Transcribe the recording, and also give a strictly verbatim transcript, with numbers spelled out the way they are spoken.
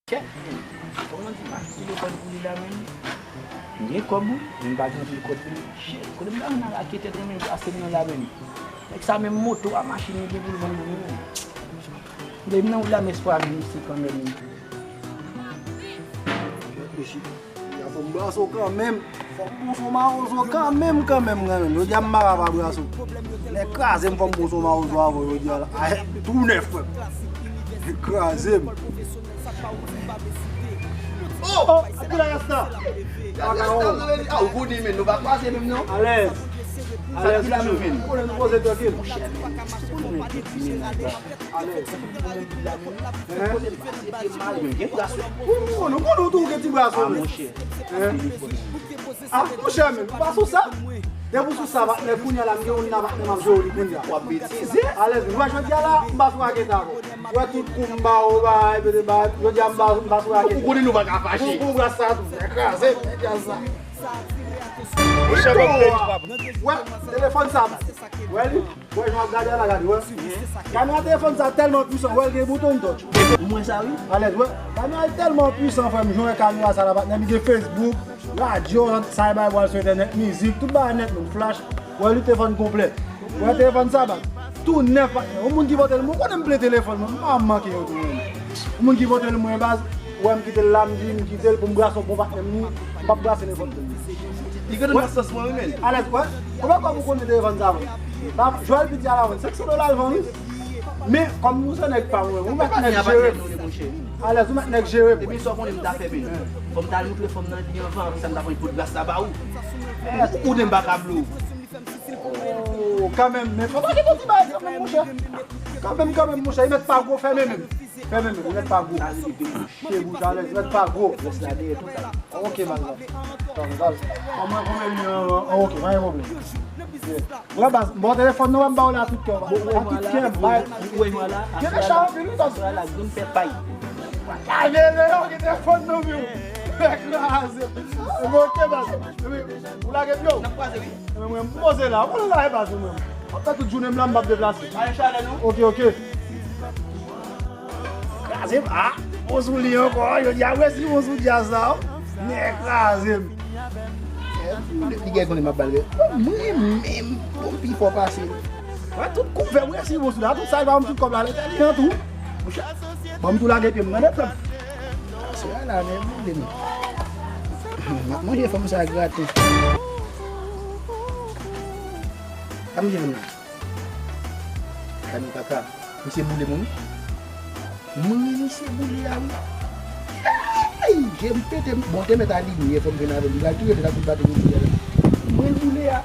Chè, kòman di m achte telefòn pou li la menm? M gen kòb wi, men m pa gen anpil kòb pou li. Chè, kote m ta jwenn raketè menm pase m nan la menm? Nèg sa menm moto a machin li gen pou l vann pou li menm. Lè m nan wout la m espwa vin isi kanmenm. Mèt mesye, ya fò m braso kanmenm. Fò m bon son mawozo kanmenm, kanmenm, kanmenm. Jodi a m mara pa braso. Nèg kraze m, fò m bon son mawozo avè w jodi a la. Ay, tou nèf frè m. Nèg kraze m. Oh! Oh, ki la rasta? Rasta, ah, ou konnen, men nou pa kwaze menm non. Alèz. Alèz, ki la nou vin? Ou konnen nou poze trankil. Alèz. Hein? Ou konnen, ou konnen tou gen ti bras ou. Ah, monchè. Hein? Ah, monchè, men ou pa sou sa? Depi w sou sa, patnè, kounye a la, m gen youn nan patnè m ap jere li kounye a. W ap betize. Alèz, ou wè jodi a la, m pa sou raketa ankò. Ou wè tout kou m ba ou, ba, epi ba, jodi a m pa, m pa sou raketa. Ou konnen nou pa ka fache. Pou, pou bras sa tou, nèg kraze, nèg kraze sa. Monchè, m ap plede, papa. Wè, telefòn sa, wè li. Wè, jan w ap gade a la, gade, wè. Kamera telefòn sa tèlman pwisan, wè, l gen bouton touch. Ou wè sa, wi. Alèz, wè. Kamera tèlman pwisan, frè m, jan w wè kamera sa la, patnè, li gen Facebook, radyo, sa e bay pral sou entènèt, mizik, tout bagay nèt, menm flash. Wè, li telefòn konplè. Wè, telefòn sa, baz. Tou nèf, patnè. Yon moun ki pote l, mwen konnen m plen telefòn, mwen, m pa manke yon tou, mwen. Yon moun ki pote l, mwen, baz, wè, m kite l la, m di, m kite l pou m brase yon bon patnè m, m p ap brase nenpòt moun. Li gen nan sans mwen, wi, men. Alèz, wè. Konbyen kòb ou konnen telefòn sa vann? Ba, Joel Piti a la vann. Senk san dola l vann, wi. Men, kòm ou se nèg pa mwen, ou mèt nèg jere m. Alèz, ou mèt nèg jere m. Ebyen, sa w konnen m ta fè, men. Fò m ta al montre fanm nan li anvan, sa m ta pran pot gras la ba ou. Ou, ou konnen m pa ka blow. Oh, kanmenm, men fò pa gen ti bagay kanmenm, monchè. Kanmenm, kanmenm, monchè, li mèt pa gwo, fèmen menm. Fèmen menm, li mèt pa gwo. Sa rele debouche. Debouche, alèz, li mèt pa gwo. Rès la dèyè tout sa. Ok, baz la. Kòman, kòman li an, an, ok, pa gen pwoblèm. Yeah. Wè, baz, m ba w telefòn nan, wè, m ba w la tout kè, baz. Bon, wè, a tout kè, m bay. Wè, wè, la. Gen de chay anpil, wi, baz. Aswè la, grann pèp pay. Kave le yo, gen telefòn nan, wi. Kraze. Ok, baz. Ou lage pye w? N ap kwaze, wi. Mwen, mwen, m poze la. Ou konnen la, e baz, mwen. Apre tout jounen m la, m p ap deplase. Al chalè, non? Ok, ok. Kraze m. Ah, bon sou li ankò. Jodi a, mwen si bon sou djaz la, oh. Nèg kraze m. Li gen konnen m ap ba l. Mwen menm, bon, pi fò pase. Wè, tout kouvè, mwen si bon sou la. Tout sa, li ba m tout kòb la, lè tèt li an tou. Bon, m tou lage pye m nan nèt, frè m. Se la, men, bon, de nou. M ap manje fanm sa graten. Sa m di fanm nan. Gade kaka. Misye boule moun, wi. Mwen, misye boule a, wi. Ay, je m pete, bon, te mèt a limyè, fò m jwenn avè l. Li pral touye tèt ak tout batri misye a. Mwen, l boule a.